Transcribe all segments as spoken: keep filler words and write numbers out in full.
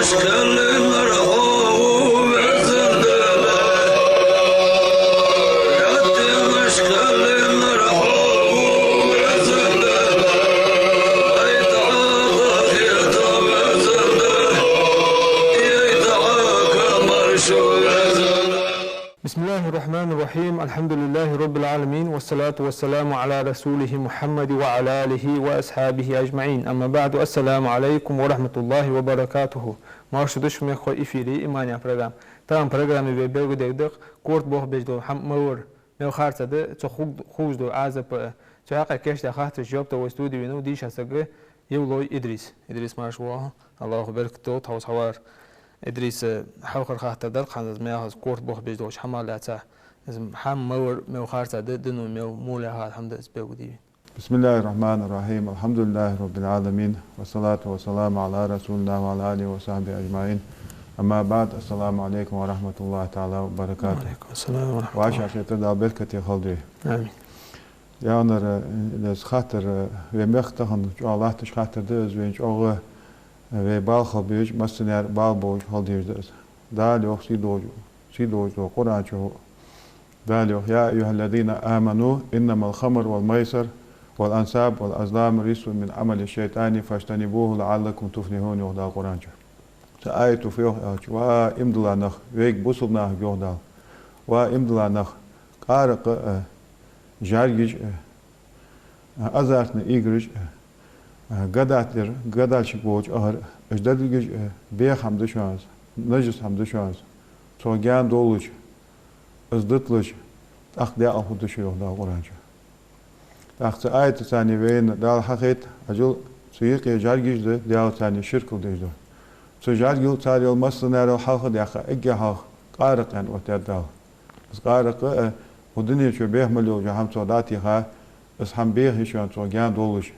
بسم الله الرحمن الرحيم. الحمد لله رب العالمين، والصلاة والسلام على رسوله محمد وعلى آله وأصحابه أجمعين. أما بعد، السلام عليكم ورحمة الله وبركاته. Моаршал да шуга, мехкахой, эфире «Иман» яха программа. Тахан программе вай белгалдергда корта болх беш дола хӀама мала ва, мел харцахьа да, цох хург-, хургдола Ӏазап а. Цу хьакъехьа кийчдаь хаттарашта жоп дала вай студе венав дийша саг Евлой Идрис. Идрис, марша воагӀалва, АллахӀа беркат долда хьо укхаза хьавар. Идрис, хьалхара хаттар дар-кх хьона из, мехкахой, корта болх беш долча хӀамах лаьца. Из хӀама мала ва, мел харцахьа да, дино мел мулаьха хӀама да, из белгалде вай. بسم الله الرحمن الرحيم. الحمد لله رب العالمين. والصلاة والسلام على رسول الله وعلى آله وصحبه أجمعين. أما بعد، السلام عليكم ورحمة الله تعالى وبركاته. وعليكم السلام ورحمة الله. Вай шахетар Дала беркате хилда вай. Амин. Яхар, э, из хаттар, э, вай мехка тахан чӀоагӀа латташ хаттар да, из вайна чӀоагӀа, э, вай бала хила безаш, массане а бала болаш хила дезаш да из. Дала йоах, сий долаш, сий долаш дола Къуръан чу. Дала йоах: «يا أيها الذين آمنوا إنما الخمر والميسر والأنصاب والأزلام رجس من عمل الشيطان فاجتنبوه لعلكم تفلحون», йоах Дала Къуръан чу. Цу аято фу йоах аьлча: «Ва иман дилла нах», вайга, бусалба нахага йоах Дала: «Ва иман дилла нах, къаракъ а, жӀаргаш а, азартни играш а, гадать дар, гадальщик волча ахар а, уж дерригаш а беха хӀама да шоана из, нажас хӀама да шоана из. Цох гаьна довлалаш, из диталаш, тӀаккха даькъала хургда шо», йоах Дала Къуръан чу. ТӀаккха цу аятаца вайна Дала хьахайт, ажал цу юкъе жӀаргаш да, Даьлаца ширк деш да. Цу жӀаргал, царел, массанел хьалха а даьккха, эггара хьалха къаракъ аьнна оттадаьд Дала. Из къаракъ а, укх дунен чу беха мел йола хӀама цох дӀатеха, из хӀама беха йиш йоацаш, цох гаьна довлалаш,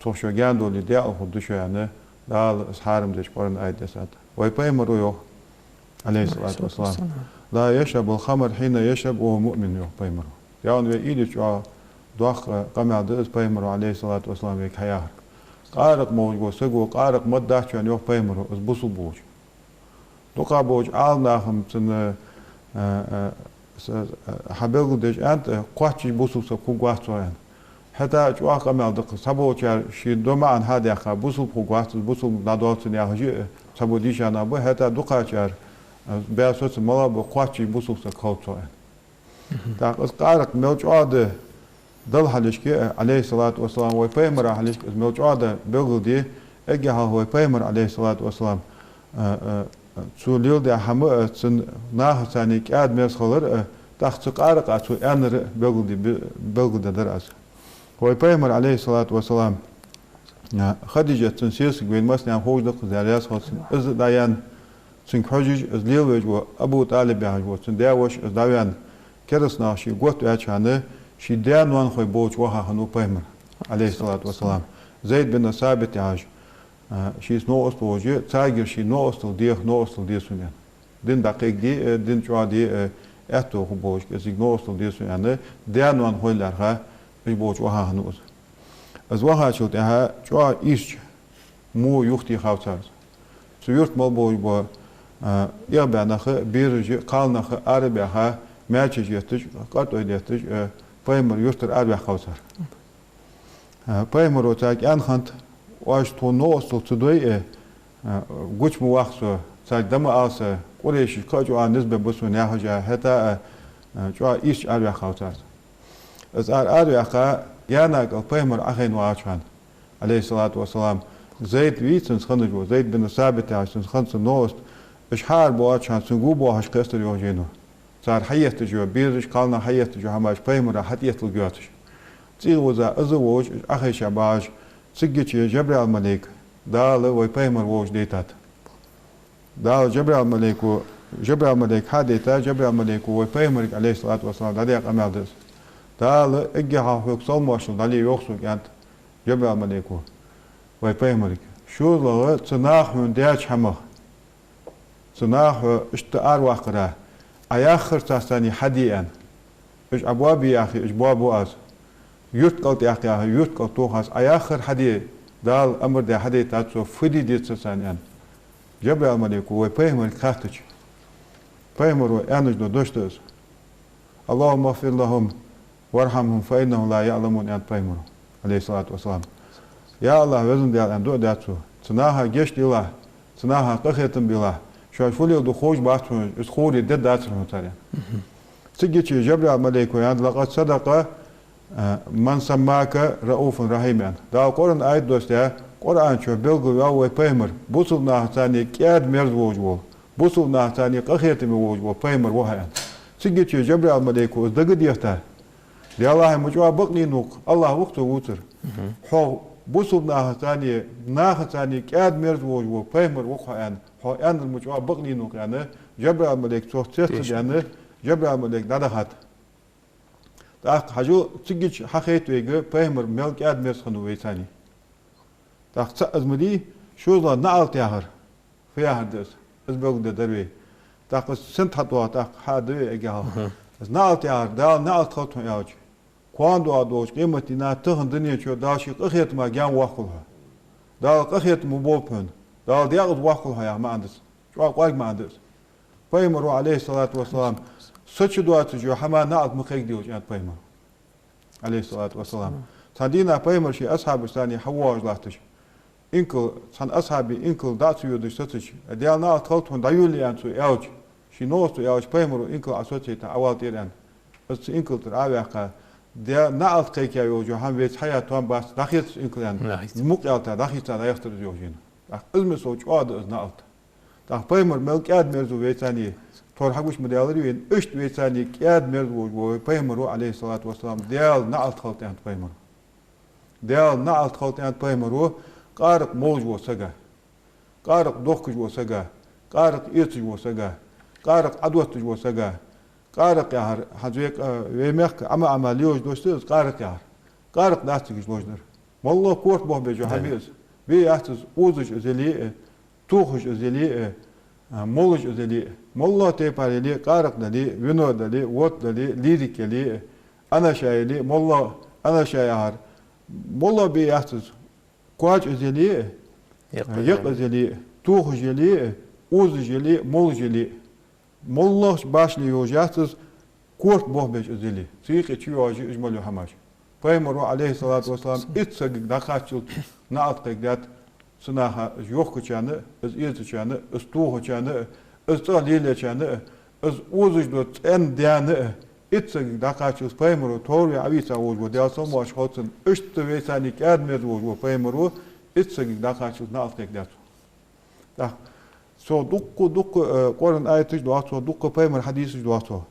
цох шо гаьна довлале, даькъала хургда шо, аьнна, Дала из хьарам деча Къуръан аят дессад. Вай пайхамара йоах, عليه الصلاة والسلام: «لا يشرب الخمر حين يشرب وهو مؤمن», йоах пайхамара. Яхар вай уйла йича чӀоагӀа доккха къамаьл да из пайхамара, عليه الصلاة والسلام, вайга хьаяхар. Къаракъ молаш вола саг, къаракъ ма дац шоана, йоах пайхамара, из бусалба волча. Дукха болча Ӏаламнаха-м цунна, а, а, с-, а, хьабелгалдеш аьннад, кхоачаш бусалба саг хургвац цох, аьнна. ХӀаьта а чӀоагӀа къамаьл да-кх, цхьаболчар ший до маӀан хьадаьккха, бусалба хургвац из, бусалба дӀадоал цунна яхаш а цхьабола дийша нах ба, хӀаьта а дукхачар, а, баь соцам мел ба, кхоачаш бусалба саг хилац цох, аьнна. ТӀаккха из къаракъ мел чӀоагӀа да Далла хьалхашка, عليه الصلاة والسلام, вай пайхамара хьалхашка из мел чӀоагӀа да белгалде, эггара хьалха вай пайхамар, عليه الصلاة والسلام, а, а, цо леладаь хӀама а, цун нахаца кӀаьда-мерза хилар а, тӀаккха цу къаракъа цо аьннар а белгалде, бе-, белгалдергда аз. Вай пайхамар, عليه الصلاة والسلام, а, Хадижат, цун сесаг, вайна массанена ховш да-кх из, Даьла раьза хилва цунна, из дӀаяьнна, цунга хьожаш, из лелавеш вола Абу ТӀалиб яхаш вола цун даь-воша, из дӀаваьнна, кераста наха шийга готта ваьча хана, ший даь-ноанахой болча ваха хиннав пайхамар, عليه الصلاة والسلام. Зайд бин Сабит яхаш, а, шийца новкъостал волаш, царгара ший новкъостал деха, новкъостал де сона, аьнна. Дин дӀакхайкаде, э, дин чӀоагӀде, э, аьттув хургболаш, кӀезига новкъостал де сона, аьнна, даь-ноанахой лаьрхӀа, уж болча ваха хиннав из. Из вахачул тӀехьагӀа чӀоагӀа ийрча во юхатехав цар из. Цу юрта мел болаш бола, а, эгӀабаь нах а, бераш а, кхалнах а арабаьха, маьчеш етташ, къартӀой детташ, а, пайхамара юртара араваьккхав цар. А, пайхамара царга аьнна хиннад: «Оаш тхона новкъостал ца дой, а, а, гуча ма ваккха со, царга дӀа ма ала са, къурайшашка кхы а чӀоагӀа низ бергба сона», яхаш, хӀаьта а, а, чӀоагӀа ийрча араваьккхав цар из. Из ара араваьккха, гаьна кӀал пайхамар Ӏохайна вагӀача хана, عليه الصلاة والسلام, Зайд вий цунца хиннав, Зайд бин Сабит яхаш цунца хиннад цун новкъост, уж хьаарабоагӀача хана цунга во боахаш кхестар, йоах жайно. Цар хьаетташ йола, бераш, кхалнах хьаетташ йола хӀамаш пайхамара хьатӀаэтталга йоацаш. ЦӀий вуза из а волаш, уж Ӏохайша багӀаш, циггача Жабраил малейк Дала вай пайхамар волча дайтад. Дала Жабраил малейко, Жабраил малейк хьа а дайта, Жабраил малейко вай пайхамарга, عليه الصلاة والسلام, дӀадаь къамаьл да из. Дала эггара хьалха хьога салам-моаршал дӀале йоах сога, аьннад Жабраил малейко вай пайхамарга. ШозлагӀа, цу наха хьона даьча хӀамах, цу наха хьо иштта араваккхара, Ӏа яхар царца хьаде, аьнна. Уж Ӏа боабе яхе, уж боабу аз. Юрта кӀалтӀа яккха яхе, юрта кӀалтӀа тоху аз. Ӏа яхар хьаде, Дала амар даь хьадайтад со, фу де деза царца, аьнна. Джабраил малейко вай пайхамарга хаьттача, пайхамаро аьнна дола дош да из: «اللهم اغفر لهم وارحمهم فإنهم لا يعلمون», аьннад пайхамаро, алейхи салату вассалам. «Я АллахӀ, Везан Даьла, — аьнна, — дуӀа даьд цо, цу наха гешт делахь, цу наха къахетам белахь, шоаш фу леладу ховш бац хьона, из ховре дергдацар хьона цар», аьнна. Цигача Джабраил малейко аьннад: «لقد صدق من سماك رءوفا رحيما», аьнна. Дала Къуръан аят доссадаь, Къуръан чу белгалваьв вай пайхамар бусалба нахаца кӀаьда-мерза волаш вола, бусалба нахаца къахетаме волаш вола пайхамар ва хьо, аьнна. Цигача Джабраил малейко из дагадехийта: «Даьлахьа, ма чӀоагӀа бакъ нийна ва-кх, АллахӀ ва-кх цо вувцар. Хьо бусалба нахаца, нахаца кӀаьда-мерза волаш вола пайхамар ва-кх хьо, аьнна. Хьо аьннар ма чӀоагӀа бакъ нийна ва-кх», аьнна, Джабраил малейко цох цецдаьнна, Джабраил малейко дӀадахад. ТӀаккха хьажал, цигача хьахайт вайга пайхамар мел кӀаьда-мерза хиннав вайца. ТӀаккха цаӀ из ма дий, шозлагӀа наӀалт яхар. Фу яхар да из? Из белгалдергдар вай. ТӀаккха из сенна тӀадоагӀа, тӀаккха хьадаьд вай эггара хьалха. Из наӀалт яхар, Дала наӀалт хилда хьона аьлча, кхоана доагӀа долча къематдийнахьа, тахан дунен чу Дала ший къахетама гаьна воаккхалва хьо. Дала къахетам ма болба хьона, Дала декъаза воаккхалва хьо яха маӀан да из. ЧӀоагӀа кӀоарга маӀан да из. Пайхамаро, алейхи салату вассалам, са чу доацаш йола хӀама наӀалт ма кхайкаделаш, аьннад пайхамаро, алейхи салату вассалам. Цхьан дийнахьа пайхамар ший асхьабашца хьавоагӀаш латташ, инкал, цхьан асхьабий инкал дӀа ца йодаш сецача, «Даьла наӀалт хилда хьона, дӀайолале», аьнна, цо аьлча, ший новкъостага аьлча, пайхамаро инкал Ӏа соцайта, Ӏа вала тӀера, аьнна, из цу инкал тӀара Ӏо а ваьккха: «Даьла наӀалт кхайкаяь йола хӀама вайца хьая тоам бац, дӀахеца из инкал», аьнна, мукъа аьлча дӀахийца дӀаяхийтар из йоах жена. ТӀаккха из мисал чӀоагӀа да из наӀалт. ТӀаккха пайхамар мел кӀаьда-мерза ва вайца, тхьовра хьагуча ма даьлар вайна, иштта вайца кӀаьда-мерза волаш вола вай пайхамар ва, алейхи салату вассалам, Даьла наӀалт хилда, аьннад пайхамаро. Даьла наӀалт хилда, аьннад пайхамаро, къаракъ молаш волча сага, къаракъ дохкаш волча сага, къаракъ эцаш волча сага, къаракъ Ӏодотташ волча сага. Къаракъ яхар, хӀанз вай, вай мехка Ӏама-Ӏама лелаш дош да из къаракъ яхар. Къаракъ дац цига лождар. МоллагӀа корта бохабеш йола хӀама я из. Бе яц из озаш из яле а, тохаш из яле а, молаш из яле а. МоллагӀа тайпара яле а, къаракъ дале а, вино дале а, водка дале а, лирика яле а, анаша яле а, моллагӀа, анаша яхар, моллагӀа бе яц из. Коч из яле а, екъа из яле а, тохаш яле а, озаш яле а, молаш яле а. МоллагӀча башхале йолаш яц из, корта бохабеш из яле а. Цу юкъе чуйоагӀаш я из мел йола хӀамаш. Пайхамаро, алейхи салату вассалам, итт сагага дӀакхаччалца наӀалт кхайкадаьд цу наха, из йохкачарна а, из эцачарна а, из тохачарна а, из цӀагӀа лелаечарна а, из озаш дола цӀен даьна а, итт сагага дӀакхаччалца пайхамаро, тхьовра вай Ӏовийца волаш вола, Даьла салам-моаршал хилда цунна, иштта вайца кӀаьда-мерза волаш вола пайхамаро итт сагага дӀакхаччалца наӀалт кхайкадаьд цо. ТӀаккха цох дуккха, дуккха, э, Къуръан аяташ доагӀа цох, дуккха пайхамара хьадисаш доагӀа цох.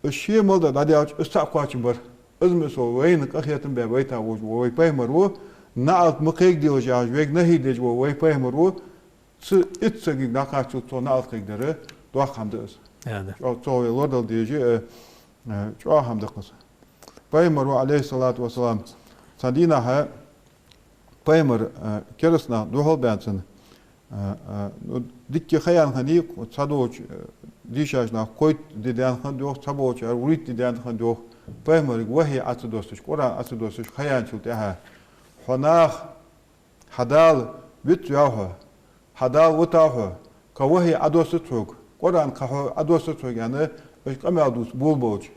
Из ше мел дар дӀадаьлча, из цаӀ кхоачам бар. Из мисал вайна къахетам бе вайта волаш вола вай пайхамаро, наӀалт ма кхайкаделаш яхаш вайга нахьи деш вола вай пайхамаро, цу итт сагага дӀакхаччалца цо наӀалт кхайкадар доккха хӀама да из. ЧӀоагӀа цох вай лорадала дезаш я, э, э, чӀоагӀа хӀама да-кх из. Пайхамаро, алейхи салату вассалам, цхьан дийнахьа пайхамар, э, кераста наха духьал баьнна цунна, э, э, ну, дикка ха яьнна хиннай, цхьадолча, э, дийшача наха кхойтта ди даьнна хиннад йоах, цхьаболчар вурийтта ди даьнна хиннад йоах. Пайхамарга вахьи Ӏо ца доссаш, Къуръан Ӏо ца доссаш ха яьнначул тӀехьагӀа: «Хьо нах, хьа Дала вицваьв хьо, хьа Дала витав хьо, кхы вахьи Ӏодоссац хьога, Къуръан кхы хьога Ӏодоссац хьога», аьнна, уж къамаьл дувца болабелча,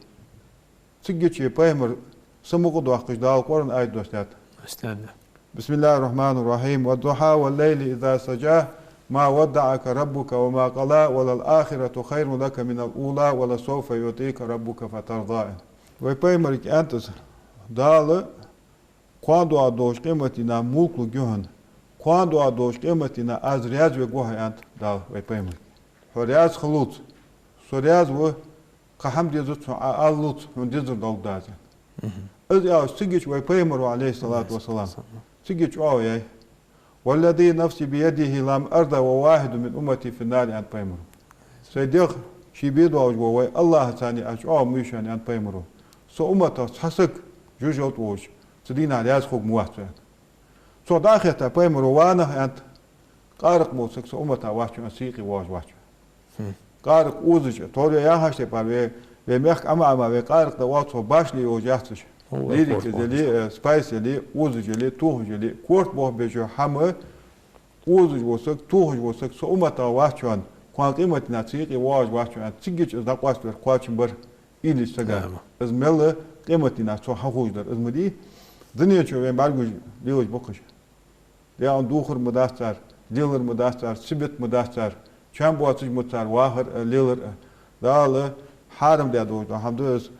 цигача пайхамара са мукъадоаккхаш, Дала Къуръан аят доссадаьд. بسم الله الرحمن الرحيم. والضحى والليل إذا سجى. ما ودعك ربك وما قلى. وللآخرة خير لك من الأولى. ولسوف يعطيك ربك فترضى. Вай пайхамарга аьннад из: Дала кхоана доагӀа долча къематдийнахьа мулк лургья хьона. Кхоана доагӀа долча къематдийнахьа Аз раьза вергва хьо, аьннад Дала вай пайхамарга. Хьо раьза хиллалца, Со раьза ва, кхы хӀама дезац хьона, Ӏа аллалца хьона дезар долга даза. Из аьлча, цигача вай пайхамаро, алейхи салату ва салам, цига чӀоагӀо яьй: «والذي نفسي بيده لأمرضن وواحد من أمتي في النار», аьннад пайхамаро. Сай дегӀ ший бе долаш вола вай АллахӀаца аз чӀоагӀо ма вий шоана, аьннад пайхамаро, са умматах цхьа саг жожагӀате волаш цу дийнахьа раьза хургва аьнна. Цо дӀахаьттад пайхамаро: «Ва нах, — аьннад, — къаракъ бола саг са умматах вац, са юкъе воагӀаш вац». Къаракъ озаш, тхьовра яхача тайпара, вай, вай мехка Ӏама-Ӏама вай къаракъ да оал цох, башхале йолаш яц уж. Лирика из яле, э, спайс яле, озаш яле, тохаш яле, корта бохабеш йола хӀама, озаш вола саг, тохаш вола саг, са умматах вац шоана, кхоана къематдийнахьа цу юкъе воагӀаш вац шоана, циггача из дӀакъоаставар кхоачам бар уйла йича сага. Из мел къематдийнахьа цо хьахулаш дар, из ма дий. Дунен чу вайна бӀаргагуш лелаш ба-кх уж. Даьла духар ма дац цар, лелар ма дац цар, сибат ма дац цар, чам боацаш ма дац цар вахар а, лелар а. Дала хьарам даь долаш дола хӀама да из.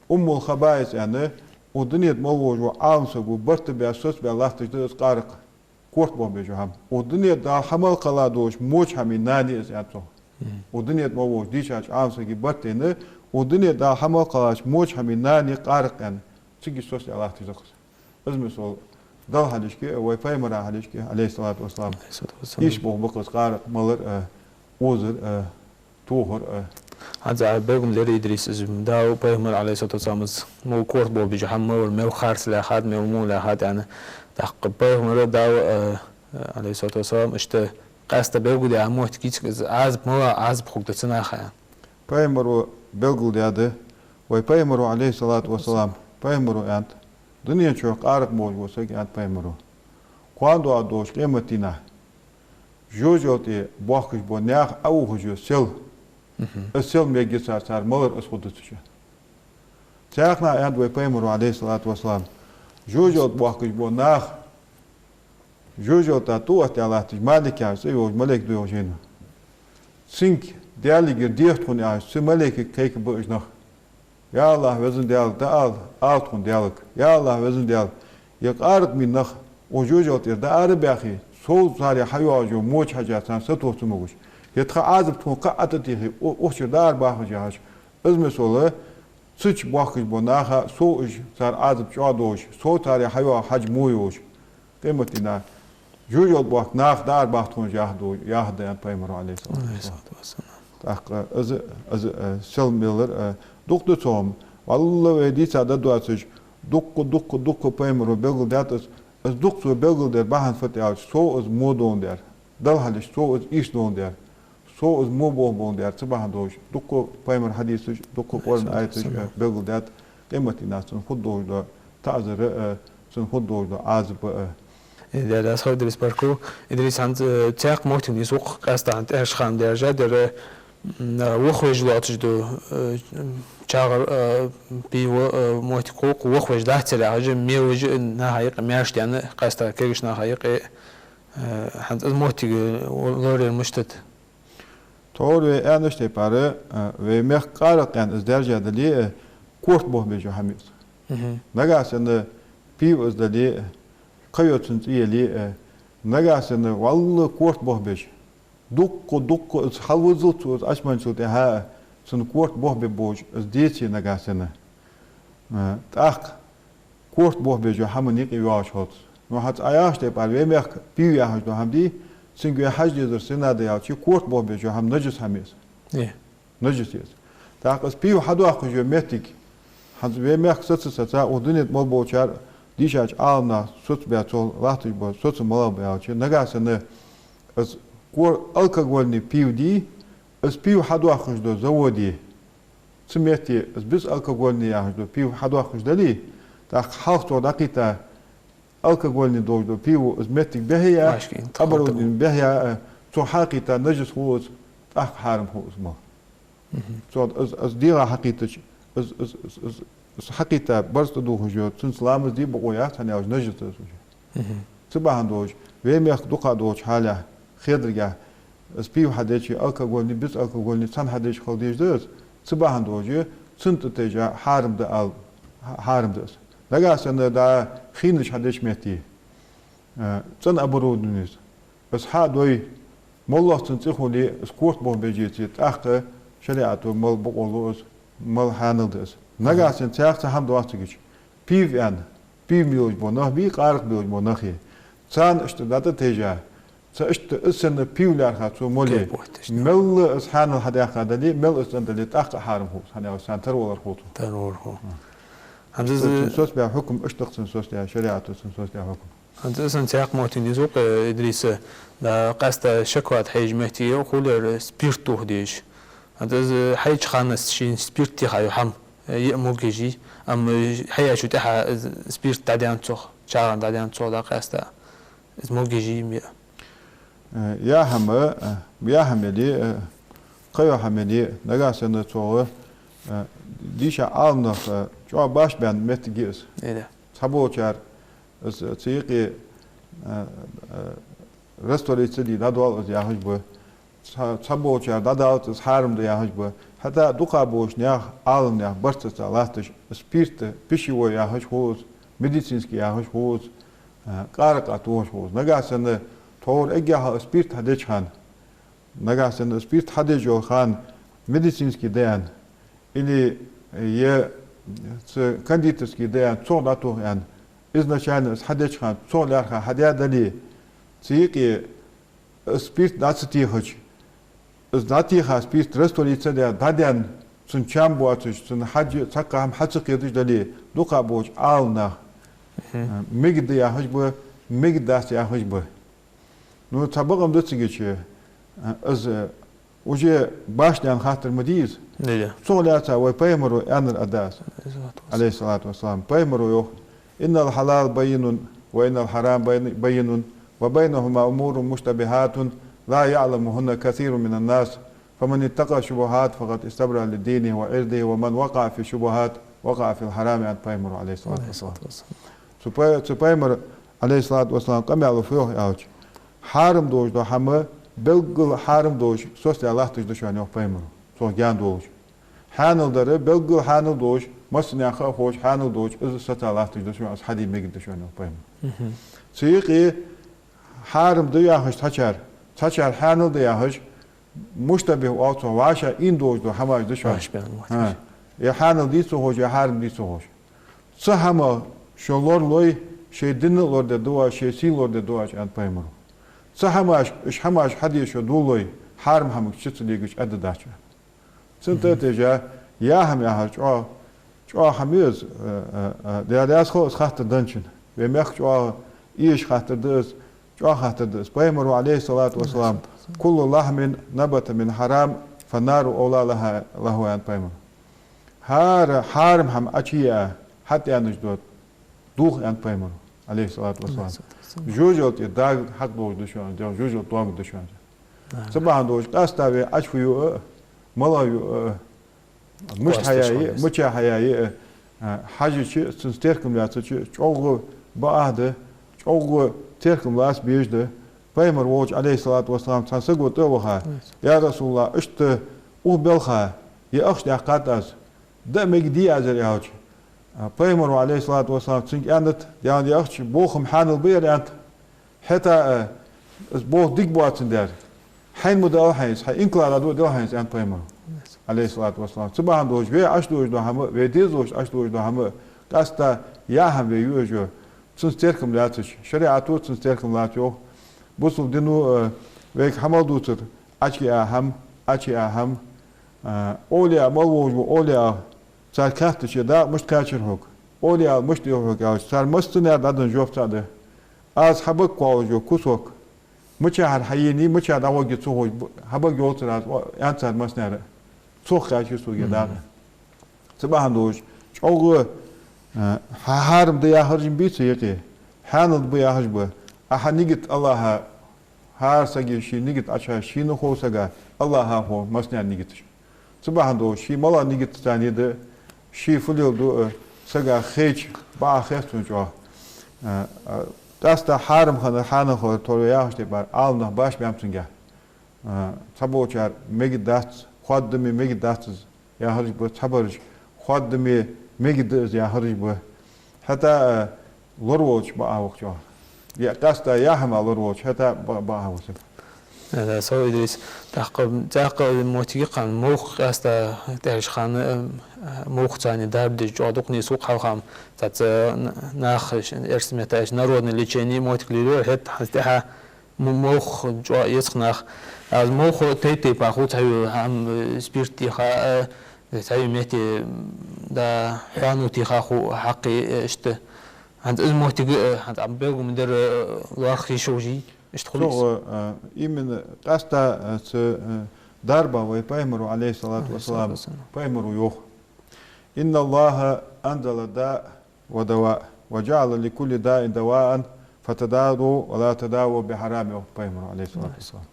Уммул-хабаис аьнна, укх дунен тӀа мел волаш вола Ӏаламсаго барт баь, соцабаь латташ да из къаракъ. Корта болх беш йола хӀама. Укх дунен тӀа Дала хьа мел кхелла долаш моча хӀаман нана я из, аьннад цо. Укх дунен тӀа мел волча дийшача Ӏаламсага барт баь, укх дунен тӀа Дала хьа мел кхеллача моча хӀаман нана я къаракъ, аьнна. Цигга соцадаь латташ да-кх из. Из мисал Далла хьалхашка, вай пайхамара хьалхашка, Ӏалайхи ссалату вассалам, йиш болх ба-кх из къаракъ малар а, озар а, тохар а. ХӀанз Ӏа белгалдаьр, Идрис, из Дала, пайхамара, Ӏалайхи ссалату вассалам, из мо корта болх беш йола хӀама малар мел харц лаьхад, мел во лаьхад аьнна. ТӀаккха пайхамара Дала, э, Ӏалайхи ссалату вассалам, иштта къаьстта белгалдаь моттиг я-кх из, Ӏазап мала, Ӏазап хургда цу наха аьнна. Пайхамара белгалдаьд, вай пайхамара, Ӏалайхи ссалату вассалам, пайхамара аьннад, дунен чу къаракъ болаш вола саг, аьннад пайхамара, кхоана доагӀаш долча къематдийнахьа жожагӀате боахкаш бола наьха Ӏоухаш йола сел, из сел мегаш я цар, цар малар из хургда цу чу. Цхьаькханахьа, аьннад вай пайхамара, Ӏалайхи ссалату вассалам, жожагӀате боахкаш бола нах, жожагӀата тӀаоттадаь латташ, Малик яхаш цӀи йолаш малейк да йоах жайно. Цунга, Даьлагара деха тхона, яхаш, цу малейкага кхайкаргба уж нах. Я АллахӀ, Веза Даьла, дӀаала, ала тхона Даьлага. Я АллахӀ, Веза Даьла, е къаракъ баь нах укх жожагӀатера дӀаарабаьхе, сов царех хьайоагӀаш йола моча хьежа царна сатоха ца могаш. Е тха Ӏазап тхона кхы а тӀатехе, у-, укх чура дӀаарабахаш, яхаш. Из мисал, цу чу боахкаш бола наха сов уж, цар Ӏазап чӀоагӀа долаш, сов царех хьайоагӀа хьежа мо йолаш. Къематдийнахьа жожагӀате боахка нах дӀаарабах тхона уж, яхаш да, яхаш да, аьннад пайхамара, Ӏалайхи ссалату вассалам. ТӀаккха из, из, э, сел мелар, э, дукха да цу хӀаман. ВаллахӀи, вай дийца дӀадоацаш, дукха, дукха, дукха пайхамара белгалдаьд из, из дукха цо белгалдер бахьан фуд аьлча, сов из мо доландаь, Далла хьалхашка сов из ийрча доландаь, сов из мо болх боландаь, цу бахьан долаш, дукха пайхамара хьадисаш, дукха Къуръана аяташ, э, белгалдаьд, къематдийнахьа цунна хургдолаш дола таӀзар а, э, цунна хургдолаш дола Ӏазап а, э. Э, да, да, схой, Идрис, баркал. Идрис, хӀанз, э, цхьаькха моттиг нийслу-кх, къаьстта хӀанз тӀехьарча хана даьржа дар, э, м, э, вахавеш лоацаш да, э, чагӀар, э, пиво, э, моттиг хул-кх, вахавеш дац царех, хьажа, мелаш а наха юкъе маьрша даьнна, къаьстта кагийча наха юкъе, э, хӀанз из моттиг, э, лораяр мишта да? Тхьовра вай аьннача тайпара, э, вай мехка къаракъ аьнна из даьржа дале а, корта болх беш йола хӀама я из. Нагахьа санна пиво из дале а, кхыйола цун цӀи яле а, нагахьа санна валлахӀи корта болх беш, дукха, дукха из хьалвиззалца из Ӏочуманчул тӀехьа а, цунна корта болх беш болаш из деце нагахьа санна, э, тӀаккха корта болх беш йола хӀама юкъе йоагӀаш хул цо. Ну, хӀанз Ӏа яхача тайпара, вай мехка пиво яхаш дола хӀама дий, цунга вай хьажа дезар сенна да аьлча, корта болх беш йола хӀама нажас хӀама я из. Э. Нажас я из. ТӀаккха из пиво хьадоаккхаш йола моттиг, хӀанз вай мехка соцаш, соцаш, укх дунен тӀа мел болчар, дийшача Ӏаламнаха соцабаь, цо латташ бола соцам малагӀа ба аьлча, нагахьа санна из кор-, алкогольни пиво дий, из пиво хьадоаккхаш дола заводе, цу метте из безалкогольни яхаш дола пиво хьадоаккхаш дале, тӀаккха хьалха цо дӀакхийтта алкогольни долаш дола пиво из моттиг бӀехъяь, оборудовани бӀехъяь, э, цо хьакхийтта нажас хул из, тӀаккха хьарам хул из мала. Цо из, из дегӀа хьакхийттача, из, из, из, из, из хьакхийтта барзкъа дувхаш йола, цунца ламаз де бокъо яц, хӀана аьлча нажас да из уже. Цу бахьан долаш, вай мехка дукха долча хьале, хетаргахьа, из пиво хьадеча, алкогольни, безалкогольни цхьана хьадеча хила дезаш да из, цу бахьан долаш, цунна тӀатайжа хьарам да ала, хьа-, хьарам да из. Нагахьа санна дӀа хинаш хьадеча метте, э, цӀена оборудованес, из хьа а дой, моллагӀа цун цӀи хуле, из корта болх беш деце, тӀаккха шариӀато мала бокъо лу из, мала хьанал да из. Нагахьа санна цхьаькха цхьа хӀама доацилга, пиво аьнна, пиво мелаш бола нах бий, къаракъ мелаш бола нах а, царна иштта дӀатӀатайжа, цхьа иштта из санна пиво лаьрхӀа цо моле, мелла из хьанал хьадаьккха дале, мелла из цӀена дале, тӀаккха а хьарам хул из, хӀана аьлча царна тарвалар хул цо. Тарвалар хул. ХӀанз из цун соцабаь хьукам, иштта да-кх цун соцадаь, шариӀато цун соцадаь хьукам. ХӀанз из санна цхьаькха моттиг нийслу-кх, Идрис, да, къаьстта шакват хьежа моттиг я-кх, хулар спирт тоха дезаш. ХӀанз из хьаьчача хана шийна спирт теха йола хӀама, э, е а могаш я, амма хьаяьчул тӀехьа из спирт дӀадаьннад цох, чагӀар дӀадаьннад цох, да, къаьстта. Из могаш я, е а. Э, яхьама, э, яхьама яле, э, кхыйола хьама яле, нагахьа санна цох, э, дийша Ӏаламнах, э, чӀоагӀа башха баьнна моттиг я из. Цхьаболчар из, э, цу юкъе, э, э, раствориться де дӀадоал из яхаш ба. Цхьа-, цхьаболчар дӀадалац из, хьарам да яхаш ба. ХӀаьта дукхагӀболча наьха, Ӏаламнаьха барт ца латташ, спирт пищевой яхаш хул из, медицинский яхаш хул из, э, къаракъа тохаш хул из. Нагахьа санна тхьовра эггара хьалха спирт хьадеча хана, нагахьа санна спирт хьадеш йола хана медицинский да аьнна, или е цу кондитерский да аьнна, цох дӀатох аьнна, изначально из хьадеча хана цох лаьрхӀа хьадаь дале, цу юкъе из спирт дӀа ца техача, из дӀатеха спирт раствориться даь, дӀадаьнна, цун чам боацаш, цун хьаж, цхьаккха хӀама хьа ца кхеташ дале, дукхагӀболча Ӏаламнаха, э, мегаргда яхаш ба, мегаргдац яхаш ба. Ну, цхьа бакъам да цига чу, э, из, э, уже башха даьнна хаттар ма дий из. Цох лаьца вай пайхамара аьннар а да из. Ӏалайхи ссалату вассалам. Пайхамара йоах: «إن الحلال بين وإن الحرام بين، بين وبينهما أمور مشتبهات لا يعلمهن كثير من الناس فمن اتقى الشبهات فقد استبرأ لدينه وعرضه ومن وقع في الشبهات وقع في الحرام», аьннад пайхамара, Ӏалайхи ссалату вассалам. Цу пай-, цу пайхамара, Ӏалайхи ссалату вассалам, къамаьло фу йоах аьлча, хьарам долаш дола хӀама белггала хьарам долаш соцадаь латташ да шоана, йоах пайхамара, цох гаьна долаш. Хьанал дар белггала хьанал долаш, массанена ха а ховш хьанал долаш, из соцадаь латташ да шоана, из хьаде мегаргда шоана, йоах пайхамара. Цу юкъе хьарам да яхаш цхьачар, цхьачар хьанал да яхаш, муштабихӀ оал цох, вӀашагӀийна долаш дола хӀамаш да шоана. Е хьанал дий ца ховш, е хьарам дий ца ховш. Цу хӀамах шо лоралой, шоай дин а лорадергда оаш, шоай сий лорадергда оаш, аьннад пайхамара. Цу хӀамаш, уж хӀамаш хьаде шо доалалой, хьарам хӀамага чу ца легача, аьнна дац. Цунна тӀатежа, яхьама яхар чӀоагӀа, чӀоагӀа хӀама я из, э, э, э, Даьла раьза хилва из хаттар денначоа. Вай мехка чӀоагӀа эша хаттар да из, чӀоагӀа хаттар да из. Пайхамара, Ӏалайхи ссалату вассалам: «كل لحم نبت من حرام فالنار أولى لها», аьннад пайхамара. ХӀара хьарам хӀама Ӏочуяь, хьатӀаяннаш дола дулх, аьннад пайхамара, Ӏалайхи ссалату вассалам, жожагӀате дагага хьакъ долаш да шоана, жожагӀате доагӀаргда шоана. Цу бахьан долаш къаьстта вай Ӏочу фу ю а, мала ю а, мишта хьаяь я а, мичахьа хьаяь я а, хьажача, цунца теркам лаьцача, чӀоагӀа бакъахьа да, чӀоагӀа теркам лаца безаш да. Пайхамар волча, Ӏалайхи ссалату вассалам, цхьан саго тӀа а ваха: «Я РасулаллахӀ, иштта укх балха я ахча даьккхад аз, даа мегаргдий аз ер?» аьлча, пайхамара, Ӏалайхи ссалату вассалам, цунга аьннад, Даьла раьза хилва, болх-м хьанал ба ер, аьннад. ХӀаьта а, из болх дика боацандаь, хьайна ма даал хьайна из, хьай инкала дӀадоаладаьд хьайна из, аьннад пайхамара, Ӏалайхи ссалату вассалам. Цу бахьан долаш вай Ӏочудоалаш дола хӀама, вай дезалошта Ӏочудоалаш дола хӀама, къаьстта яхьама вай юаш я, цунца теркам лаьцача, шариӀато цунца теркам лаца йоах. Бусалба дино, э, вайга хӀама дувцар: Ӏочуяь хӀама, Ӏочуяь хӀама. Э, овлияъ, мел волаш вола овлияъ, цар кхаьчача дакъа мишта кхаьчар хьога, овлияъ мишта йоах хьога аьлча, цар массанена дӀаденна жоп цаӀ да: аз хьа бага кхоаллаш йола кусок мичахьара хьаенай, мичахьа дӀагӀоргья ца ховш, хьа бага йолацар аз, аьннад цар массанена. Цох кхаьчай сога дакъа. Цу бахьан долаш чӀоагӀа, э, хьа-, хьарам да яхараш ба цу юкъе, хьанал да яхараш ба. А хьа нигат АллахӀа, хӀара сага ший нигат Ӏочуяь, шийна хов сага, АллахӀа хов массанена нигаташ. Цу бахьан долаш ший мала нигат царна да, ший фу леладу, э, сага хайча, бакъахьа хет цунна чӀоагӀа. Э, э, къаьстта хьарам хиннар, хьанал хиннар тхьовра яхача тайпара Ӏаламнах башха баьннаб цунгахь. Э, цхьаболчар мегаргдац, хоадаме мегаргдац из яхараш ба, цхьабараш хоадаме мегаргда из яхараш ба. ХӀаьта а лораволча бакъахьа ва-кх чӀоагӀа. Е къаьстта яхьама лораволча хӀаьта а ба-, бакъахьа ва саг. Э, да, сов, Идрис, тӀаккха, тӀаккха моттиг я-кх хӀанз, мовхах къаьстта тӀехьарча хана, э, мовхаца дарба деш чӀоагӀа дукха нийслу-кх хьалха-м, цхьацца н-, нах, эрсий меттала аьлча, народное лечение моттиг лелаю, хӀаьта хӀанз тӀехьа мо-, мовхах чӀоагӀа эц-кх нах. Аз мовхо тайп-тайпара хул, цхьайола хӀама, э, спирт теха, э, цхьайола метте, да, хьоано теха хул хьакхе, э, иштта. ХӀанз из моттиг, э, хӀанз Ӏа белгалдаьр, э, лоархӀаш йиш йолаш йий, иштта хул из? Цо, э, именно къаьстта, э, цу, э, дарба вай пайхамара, Ӏалайхи ссалату вассалам, пайхамара йоах: «إن الله أنزل داء ودواء وجعل لكل داء دواء «فتداووا ولا تداووا بالحرام», йоах пайхамара, Ӏалайхи ссалату вассалам.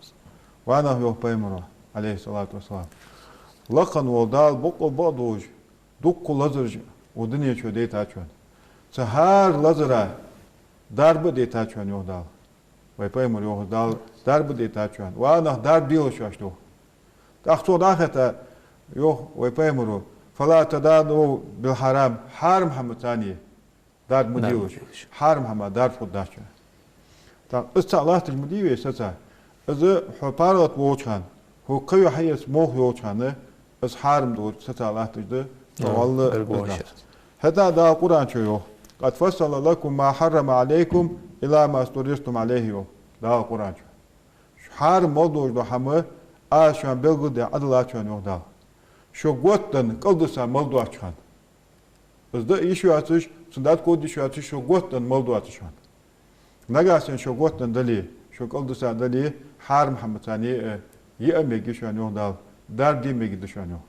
Ва нах, йоах пайхамара, Ӏалайхи ссалату вассалам, лакха вола Дала бокъо бакъдолаш дуккха лазараш укх дунен чу дайтад шоана. Цу хӀара лазара дарба а дайтад шоана, йоах Дала. Вай пайхамара йоах, Дала дарба а дайтад шоана. Ва нах, дарба делаш шоаш, йоах. ТӀаккха цо дӀахаьттад, йоах вай пайхамара: «فلا تداووا بالحرام», хьарам хӀамаца дарба ма делаш. Дарба ма делаш. Хьарам хӀамаца дарба хургдац шоана. ТӀаккха из цхьа латташ ма дий вай саца. Из хьо паргӀата волча хана, хьога кхыйола хьаэца мох йолча хана, из хьарам долаш саца латташ да, цо валла, дерг из волаш дац. ХӀаьта Дала Къуръан чу йоах: «قد فصل لكم ما حرم عليكم إلا ما اضطررتم إليه», йоах Дала Къуръан чу. Шо хьарам мел долаш дола хӀама Аз шоана белгалдаь Ӏодиллад шоана, йоах Дала. Шо готта кӀалдиса мел доацача хана. Из даа йиш йоацаш, цун дӀакховда йиш йоацаш, шо готта мел доацача хана. Нагахьа санна шо готта дале, шо кӀалдиса дале, хьарам хӀамаца, э, яа мегаргья шоана, йоах Дала, дарба де мегаргда шоана, йоах.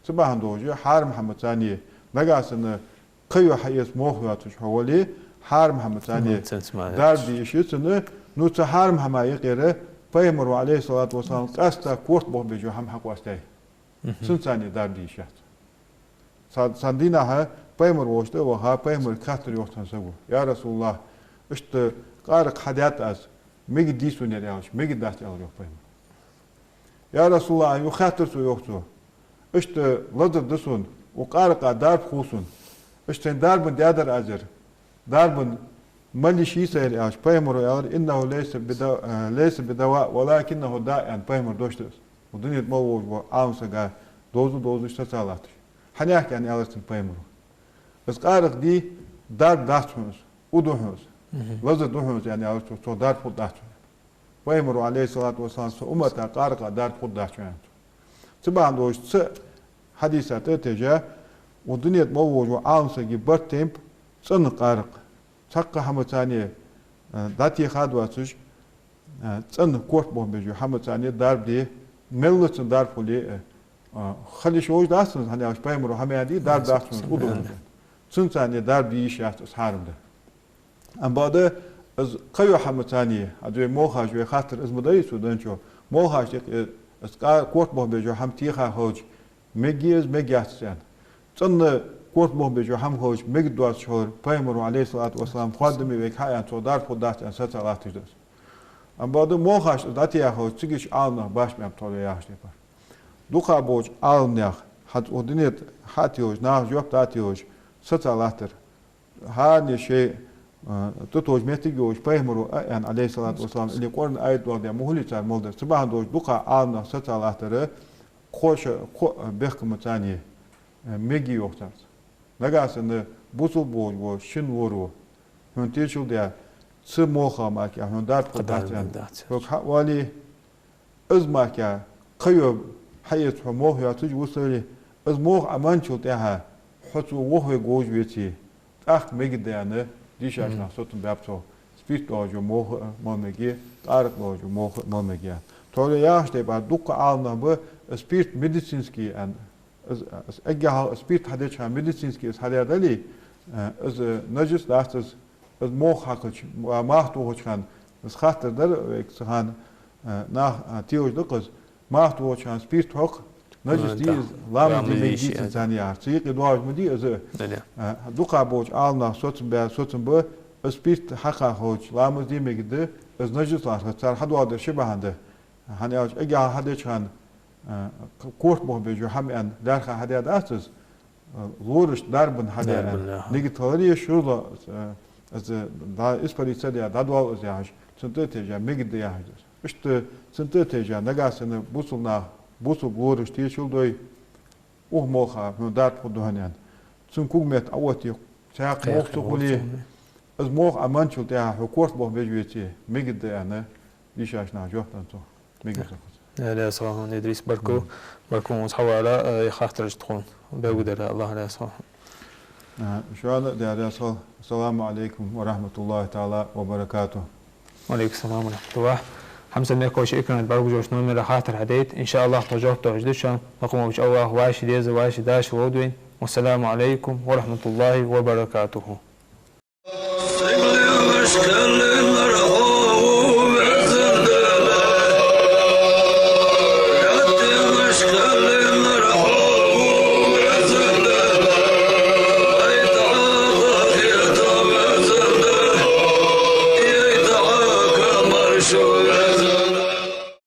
Цу бахьан долаш, хьарам хӀамаца нагахьа санна кхыйола хьаэца мох йоацаш хьо вале, хьарам хӀамаца дарба де йиш я цунна. Ну, цу хьарам хӀаман юкъера пайхамара, Ӏалайхи ссалату вассалам, къаьстта корта бохабеш йола хӀама хьакъоастаяй. Цунца дарба де йиш яц. Цхьан, цхьан дийнахьа пайхамар волча тӀа а ваха, пайхамарга хаьттар, йоах, цхьан саго: «Я РасулаллахӀ, иштта къаракъ хьадаьд аз, мегаргдий сона ер?» — аьлча, «Мегаргдац», — аьлар, йоах, пайхамара. «Я РасулаллахӀ, юха хаьттар цо, — йоах цо, — иштта лазар да сона, укх къаракъа дарба хул сона. Иштта сайна дарбан даьдар аз ер. Дарбан мала йиш йий са ер?» — аьлча, пайхамара аьлар: «إنه ليس بدو-، э, ليس بدواء ولكنه داء», — аьнна, пайхамара дош да из. Укх дунен тӀа мел волаш вола Ӏаламсага довза-довзаш саца латташ. «ХӀана?» — аьнна, аьлар цунга пайхамара. «Из къаракъ дий, дарба дац хьона из, у да хьона из, лазар да хьона из», — аьнна, аьлар цо, «цох дарба хургдац хьона». Пайхамара, Ӏалайхи ссалату вассалам, цу уммата къаракъа дарба хургдац хьона, аьннад цо. Цу бахьан долаш цу хьадиса тӀа а тевжа, укх дунен тӀа мел волаш волча Ӏаламсага барт тайнаб цӀена къаракъ. Цхьаккха хӀамаца, э, дӀатеха доацаш, э, цӀена корта бохабеш йола хӀамаца дарба де, мел цунна дарба хуле а, э, хила йиш йолаш дац цунна, хӀана аьлча пайхамара хӀама аьннадий, дарба дац цунна, у да хьона из. Цунца дарба де йиш яц, из хьарам да. Амма бакъда из кхыйола хӀамаца, хӀанз вай молхаш, вай хаттар из ма дий цу ден чу, молхаш тӀа, э, из къа-, корта бохабеш йола хӀама теха хилча, мегаргья из, мегаргьяц из, аьнна. ЦӀена корта бохабеш йола хӀама хилча, мегаргдоацаш хилар, пайхамара, Ӏалайхи ссалату вассалам, хоадаме вайга хьааьннад, цох дарба хургдац аьнна, саца латташ да из. Амма бакъда молхаш из дӀатеха хилча, цига уж Ӏаламнах башха мем тола яхаш тайпара. Дукха болча Ӏаламнаьха, хӀанз укх дунен тӀа хьа а телаш, наха жоп дӀа а телаш, саца латтар. ХӀаране шоай, э, тӀатовжа моттиг йолаш, пайхамара а аьнна, Ӏалайхи ссалату вассалам, или Къуръан аят доаладаь ма хулий цар мел дар. Цу бахьан долаш дукха Ӏаламнах саца латтар, кхо ша, кхо бехкамаца, э, мегаргья йоах царца. Нагахьа санна бусалба волаш вола шин лоро хьона тешал даь, цу молха мара хьона дарба хургдац аьнна, хьога хьа а оале, из мара кхыйола хьаэца хьо мох йоацаш вусале, из мох Ӏомаьнначул тӀехьагӀа хьо цо вохавергволаш веце, тӀаккха мегаргда аьнна, дийшача наха соцам баьб цох, спирт долаш йола мох а мала мегаргья, къаракъ долаш йола мох а мала мегаргья. Тхьовра яхача тайпара дукха Ӏаламнах ба, спирт медицинский аьнна. Из, из эггара хьалха спирт хьадеча хана медицинский из хьадаь дале, э, из нажас дац из, из мох хьакхача, ма-, мах тохача хана, из хаттар дар вайга цу хана, э, наха, э, телаш да-кх из, мах тохача хана спирт хьокх, нажас дий из, ламаз де мегаргдий цунца яхар. Цу юкъе доагӀаш ма дий из. Э, дукха болча Ӏаламнаха соцам баь, соцам ба, из спирт хьакха хилча, ламаз де мегаргда, из нажас лархӀац, цар хьадоаладаьр ши бахьан да. ХӀана аьлча, эггара хьалха хьадеча хана, э, корта бохабеш йола хӀама аьнна, лаьрхӀа хьадаь дац из, э, лорашта дарбан хьадаь аьнна. Нигат хиларе шозлагӀа, э, из дӀа-, исполнить ца даь, дӀадоал из яхаш, цунна тӀа а тевжа, мегаргда яхаш да из. Иштта цунна тӀа а тевжа, нагахьа санна бусалба наха, бусалба лорашта тешал дой, укх молха хьона дарба хургда хьона аьнна. Цун когаметта Ӏооттае цхьаькха мох ца хуле, из мох Ӏомаьнначул тӀехьагӀа хьо корта бохабеш веце, мегаргда аьнна, дийшача наха жоп деннад цо. Мегаргда из. Даьла раьза хилва хьона, Идрис, баркал. Баркал хьона хьавала, э, е хаттарашта тхона. Бегу дара, Аллахӏ раьза хилва хьона. Э, шоана а Даьла раьза хилва. Ассаламу Ӏалайкум ва рахьматуллахӀи таӀала ва баракатухӀ. Ва Ӏалайкум салам ва рахьматуллахӀ. Хьамсара мехкахой, экрана тӀа бӀаргагуш йолча номера хаттар хьадайта. ИншааллахӀ, тхо жоп доаккхаш да шоана. Лакха волча Аллахӏа вай ший деза, вай ший дашал ловргда вайна. Вассаламу Ӏалайкум ва рахьматуллахӀи ва баракатухӀ.